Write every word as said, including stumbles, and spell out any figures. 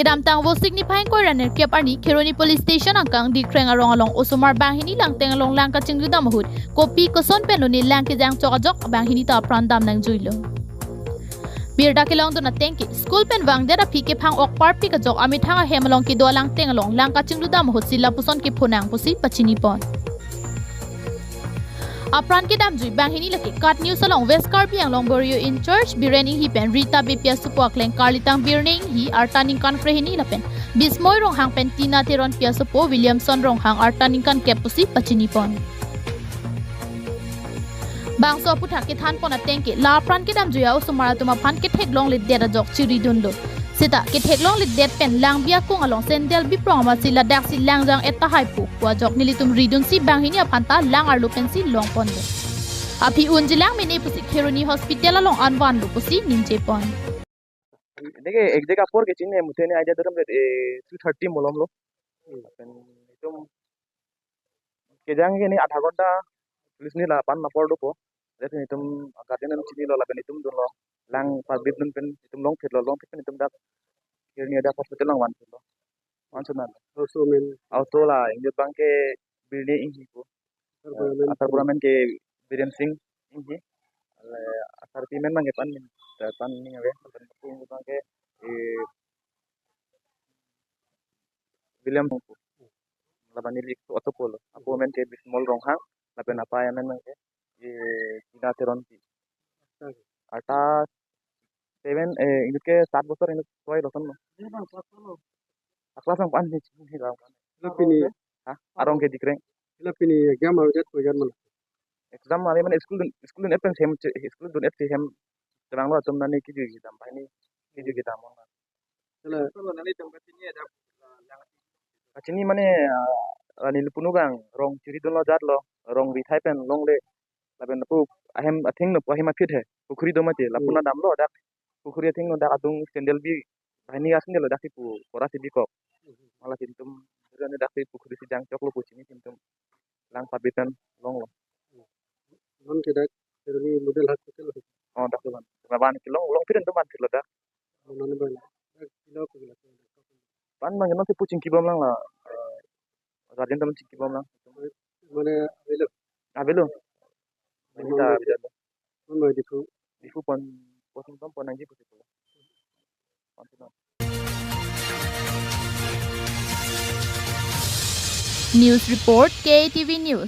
Kedamtang Vosik niphai ingkoi ra nerkep arni Kheroni Police Station angkang Dikreng arong along osomar banghini langteng along lang kachingludam ahut kopi koson pen lone lang kejang chok ajok banghini ta apran dam nangjuilo. Birta kelongdun ateng ke school pen vangdet aphi kephang ok parpik ajok amethang ahem along kedo alangteng along lang kachingludam ahutsi lapuson kepho nang pusi pachinipon. Apran kedamjui banghini lake KAT News along West Karbi Anglong Bureau in-charge Biren Inghi pen Rita Bey pi asopo akleng Karlitang Birne Inghi, arta ningkan krehini, lapen Bismoi Ronghang pen Tina Teron pi asopo Williamson Ronghang, arta ningkan kep pusi pachinipon. Bangso aputhak kethanpon ateng ke la apran kedamjui a-osomar atum aphan ketheklongledet ajok chiridunlo. Seta ketheklongledet pen langbi akung along sandal biprong amatsi ladaksi lang jang-et tahai pu pu ajok nelitum ridunsi banghini aphan ta lang arlo pensi longponlo. Aphi unjilang mene pusi Kheroni Hospital along anvanlo pusi ningjepon. Deke exact apor ke chinine, muthe ne idea daram det, eh, three thirty malomlo. Hmm. Lapen itum kejang ke ne adha ghonta police ne la pan apor dopo. Lapen itum guardian an chinilo lapen itum dunlo. Lang parbip dun pen itum longphitlo, longphit pen itum dak Kheroni adak hospital along vanphitlo. Vanson an. Auto men. Auto la ingjir abang ke Birne Inghi pu. Asar pura men. Eh, men. Asar pura men ke Biren Sing Inghi. Ale asarpi men abang ke pan min, eh, pan ning ave. Lapen pu abang ke, eh, William Sing pu. Laban neli asopo lo. Apo men ke Bismol Ronghang. Lapen apa amen abang ke, eh, Tina Teron pi. Arta seven, eh, inut ke sat bosor inut soi lo son lo. Class ang pan ni chini lang pan. Hila pini. Ha? Arong ke Dikreng. Hila pini exam avedet ko jan mana? Exam ave mane school dun, school dun-et pen hem, school dun-et si hem. Terang lo atum nani kejui kedam, bahini kejui kedam. Hila. Kachini mane, ah, neli punu abang rong chiridunlo jatlo, rong rithai pen longle. Lapen lapu ahem athengno pu ahem aphi-et he. Pukhuri do mati, lapu Hmm. na damlo dak. Pukhuri athengno dak adung sandal bi, bahini a-sandal lo daksi pu, pora si bikok. Hmm. Mala si itum, dak si pukhuri si jang choklo pu chinine itum. Lang parbip pen longlo. Non ke dak Kheroni Model Hospital lo. Oh, dak lo ban. Laban kelong, longphit itum vanphitlo dak. Oh, non ban. Dak kilo kilo. Pan abang non si pu chingkibom lang la. Eh, guardian atum chingkibom lang. Mane avelo. Avelo. Mane Mane ta avelo. Mane Diphu. Diphu pon, pon pon nangji pusi pu. Pon pon. News report, K T V News.